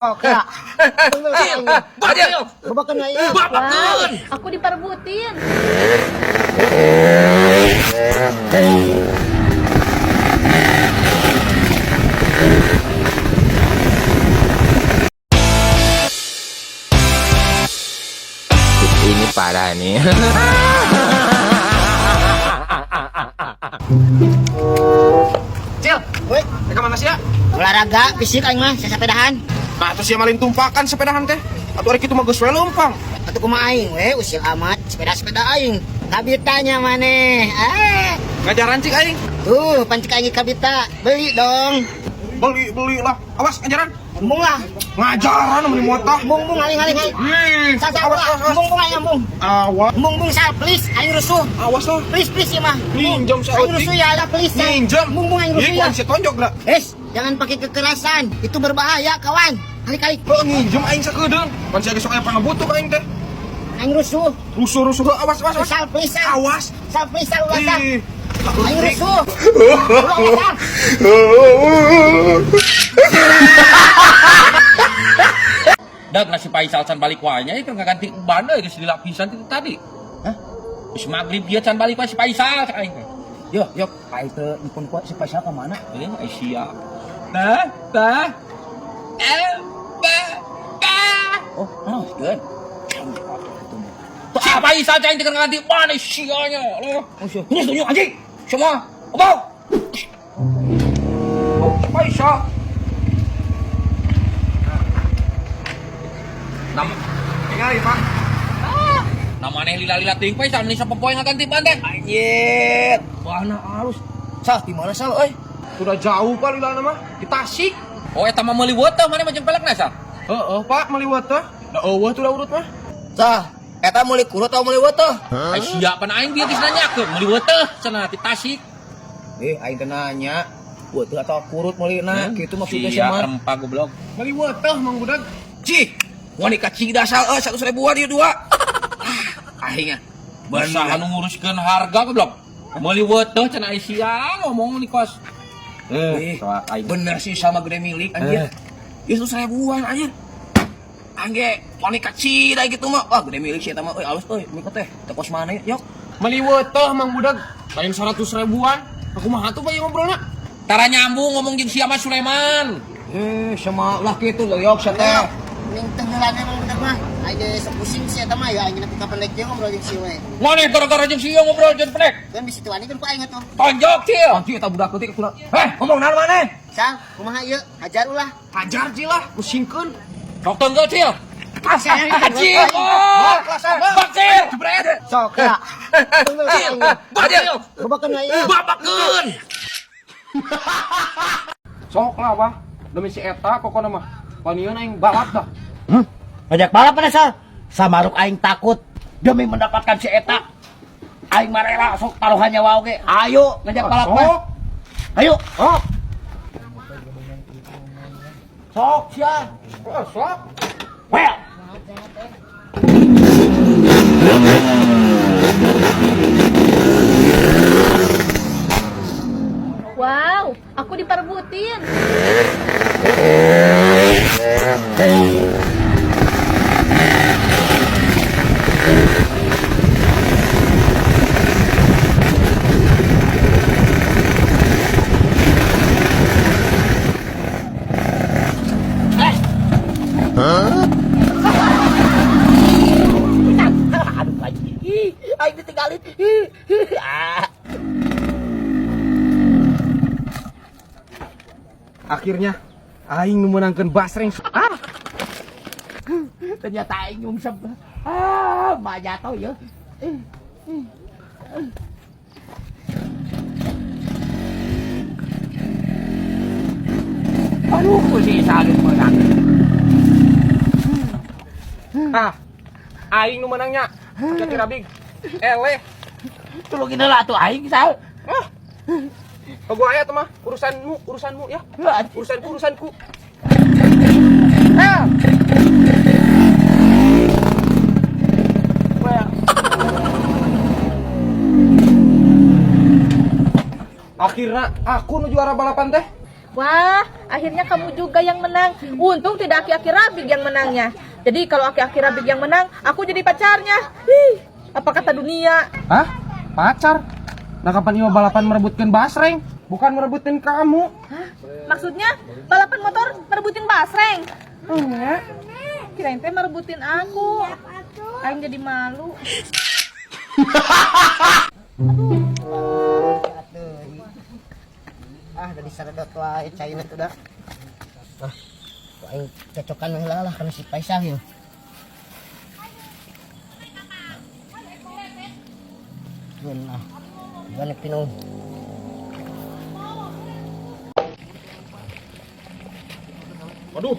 Oke. Bacil. Babakan na iya. Babakeun. Aku diparbutin. Ini parah nih. Cil, Woi, ke mana sih ya? olahraga fisik aing mah, saya sepedahan. Nah, terus sia malin tumpakan sepedahan teh. Atuh ari kitu mah geus we leumpang. Atuh kumaha aing we, usil amat sepeda-sepeda aing. Kabitanya maneh. Ah. Ngajaran cik aing. Tuh, pancik aing kabita. Beli dong. Beli beli lah. Awas ngajaran. Embung lah. Ngajaran meuni motah. Embung embung aing aing aing. Ih, Sal sal awas ulah. awas. awas. Embung embung aing embung. Awas. Embung embung sal please aing rusuh. Awas lah. Please please ya mah. Minjem Aing rusuh saeutik. ya, ya please. ya. Minjem. Embung embung aing rusuh Ih, ya. kuan si tonjok lah. Es, jangan pakai kekerasan. Itu berbahaya, kawan. Kali-kali Heuh nginjem aing sakedeung. Pan sia ge sok aya pangabutuh ka aing teh. aing rusuh. Rusuh-rusuh heuh, awas awas awas. Sal please sal. Awas. Sal please sal ulah sal. Ih. Aing rusuh. Ulah ulah, sal. Dag nasi Faisal can balik wae nya itu ngaganti ban euy geus dilapisan itu tadi. Hah? Geus magrib dia can balik wae si Faisal cek aing teh. Yo, yo, aing teu nyimpen kuat si Faisal ka mana? Eh, ai sia. Bah, bah. Eh, bah, bah. Oh, naon geun? Si Faisal cai teh ngaganti ban ai sia nya. Loh. Oh, sia. Ini tunjuk anjing. Semua. Obau. Oh, si Faisal. Nama Tinggal ya, Pak. namanya lila-lila teuing Faisal meni sapopoe ngaganti ban teh. Anjir, warna halus. Sal, di mana sal euy? Sudah jauh Pak lilana mah. Di Tasik. Oh, eta mah meuli weuteung maneh mah jeung pelekna sal. Heeh, Pak, meuli weuteung. Da eueuh tuh da urut mah. Sal, eta meuli kurut atau meuli weuteung? Ai sia pan aing bieu geus nanyakeun meuli weuteung cenah ti Tasik. Eh, aing teh nanya, weuteung atau kurut meulina? Kitu maksudnya Sia sih mah. rempah goblok. Meuli weuteung Mang Budak. Cih, wani ka Cida sal euy 100 ribuan ieu dua. Ah, aing ah. Bisa anu nguruskeun harga goblok. Meuli weuteung cenah ai sia ngomong ni kos. Eh, soal aing. bener sih sama gede milik anjir. Ya 100 ribuan anjir. Angge, wani ka Cida gitu mah. Wah, gede milik sih eta mah euy alus euy, mikot teh. Teh kos mana ya? Yok. Meuli weuteung Mang Budak. Lain 100 ribuan. Aku mah atuh Pak ieu ngobrolna. Tara nyambung ngomong jeung sia mah Sulaiman. Eh, sama lah gitu loh, yok sia teh. Ning tenggelan emang bener mah. Aing ge sok pusing sih eta mah ya aing nepi ka pendek jeung ngobrol jeung si we. Maneh gara-gara jeung sia ngobrol jeung penek. Kan bisi tuani kan ku aing atuh. Tonjok cil. Anjir eta budak leutik kudu. Eh, ngomong naon maneh? Sal, kumaha ieu? Hajar ulah. Hajar Cil lah, pusingkeun. Sok tenggel cil. Cil. Bak cil. Sok ya. Cil. Bak cil. Babakan na iya. Babakeun. Sok lah, Pak. Demi si eta pokokna mah. Panieu aing balap dah. Ngajak balap mana sal? Samaruk aing takut demi mendapatkan si eta. Aing mah rela sok taruhan nyawa oge. Ayo ngajak balap mah. Sok. Ayo. Sok. Sok sia. Oh, sok. Well. Wow, aku diparbutin. Aduh aing. Ih, aing ditinggalin. Ih, ih, ah. Akhirnya aing nu meunangkeun basreng. Ah, Ternyata aing nyungsep. Ah, mah jatuh ya. Aduh, si Salut menang. ah. Aing nu meunangnya. Hati rabig. Eleh. Tulungin lah tuh aing sal. Ah. Oh, gua aya tuh mah urusanmu, urusanmu ya. Urusanku, urusanku. Eh. Akhirnya aku nu juara balapan teh. Wah, akhirnya kamu juga yang menang. Untung tidak aki-aki Rabig yang menangnya. Jadi kalau aki-aki Rabig yang menang, aku jadi pacarnya. Hih, apa kata dunia? Hah? Pacar? Nah kapan ieu balapan merebutkan basreng? Bukan merebutin kamu. Hah? Maksudnya balapan motor merebutin basreng? Enggak. Kirain teh merebutin aku. Aing jadi malu. Ah, dari saredot wae caina tuh dah. Ah, aing cocokan heula lah kana si Faisal yeuh. Yun ah. Gimana pinung? Aduh.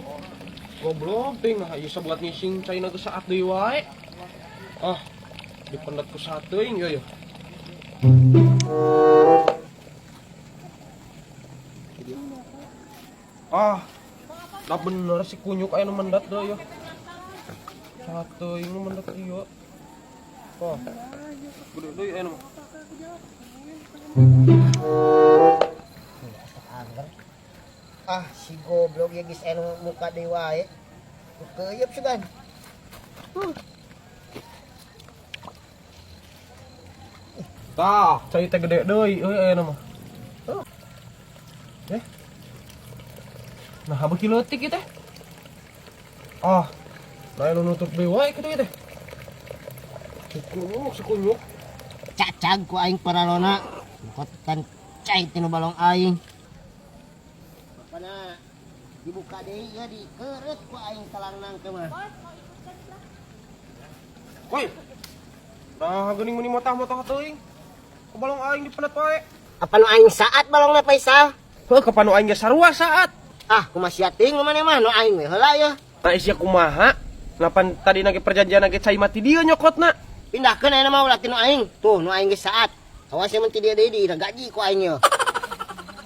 Goblok ting nah ieu sabuat ngising caina geus saat deui wae. Ah, dipendet ku sateuing ieu ya. Ah, dah bener si kunyuk aya nu mendat deui ya. Sateuing nu mendat ieu. Oh. Gede deui aya nu. Ah, si goblok ya geus anu muka deui wae. Keuyeup sugan. Tah, cai teh gede deui euy aya nu mah. Eh. Nah, beuki leutik ieu teh. Ah, lain nu nutup deui wae kitu ieu teh. Sikunyuk, sikunyuk. Cacag ku aing paralona. Kotan cai tinu balong aing. Bapana dibuka deui ya dikeureut ku aing talang nangke mah. Woi. Nah, geuning meuni motah-motah teuing. Ku balong aing dipenet wae. Apa nu aing saat balongna Faisal? Heuh, kapan nu aing ge sarua saat. Ah, kumaha sia teuing maneh mah nu aing we heula ya. Nah, isia kumaha? Napan tadi nage perjanjian nage cai mati dieu nyokotna. Pindahkeun ayeuna mah ulah ti nu aing. Tuh, nu aing geus saat. Awas ya mun ti dieu deui diragaji ku aing ye.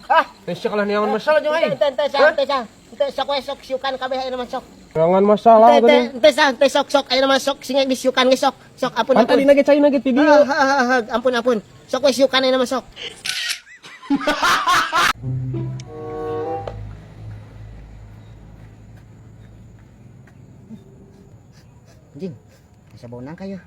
Ah, Sia kalah neangan masalah jeung aing. Teu teu teu teu teu sok we sok siukan kabeh ayeuna mah sok. Neangan masalah Teu geuning. teu teu teu sok sok ayeuna mah sok sing disiukan ge sok. Sok ampun Pan tadi ampun. nage cai nage ti dieu. Ah, ampun ampun. Sok we siukan ayeuna mah sok. Anjing, bisa bau nangka ya.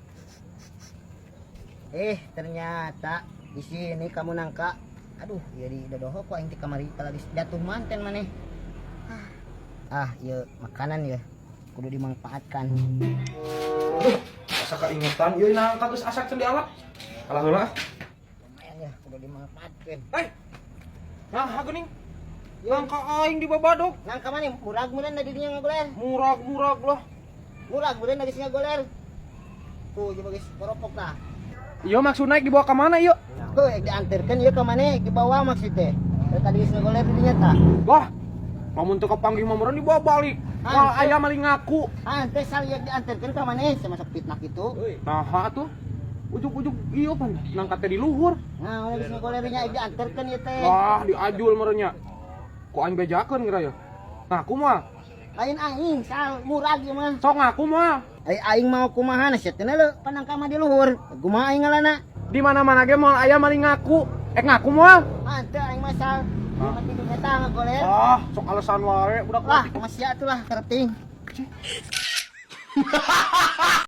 Ternyata di sini kamu nangka. Aduh, ya di dodoho ku aing ti kamari lagi jatuh manten maneh. Ah, iya makanan ya. Kudu dimanfaatkan. Aduh, asa kaingetan ieu nangka geus asak can dialap. Alah heula. Lumayan ya, kudu dimanfaatkan. Hei. Nah, geuning. Nangka aing di babadog. Nangka maneh murag meureun da didinya ngagoler. Murag-murag lah. Murag meureun da geus ngagoler. Tuh, coba geus koropok tah. Iya maksud naik dibawa ke mana yuk? Tuh, diantarkeun ieu ka maneh dibawa maksud teh. Dari tadi geus ngagoler didinya tah. Wah, lamun teu kapanggih mah meureun dibawa balik. Wah, aya maling ngaku. Ah, teh sal ieu diantarkeun ka maneh, saya masuk fitnah kitu. Nah, tuh. Ujuk-ujuk ieu pan nangka teh di luhur. Nah, ulah geus ngagoler nya diantarkeun ieu teh. Wah, diajul meureun nya. Ku aing bejakeun kira ya. Ngaku mah. Lain aing, sal murag ieu mah. Sok ngaku mah. Ai aing mau kumaha na sia teh leu panangka mah di luhur. Kumaha aing ngalana? Di mana-mana ge moal aya maling ngaku. Ngaku moal. Ah, teu aing mah sal. Ieu mah tidur eta ngagoler. Ah, sok alasan wae budak Lah, kumaha sia atuh lah kerting.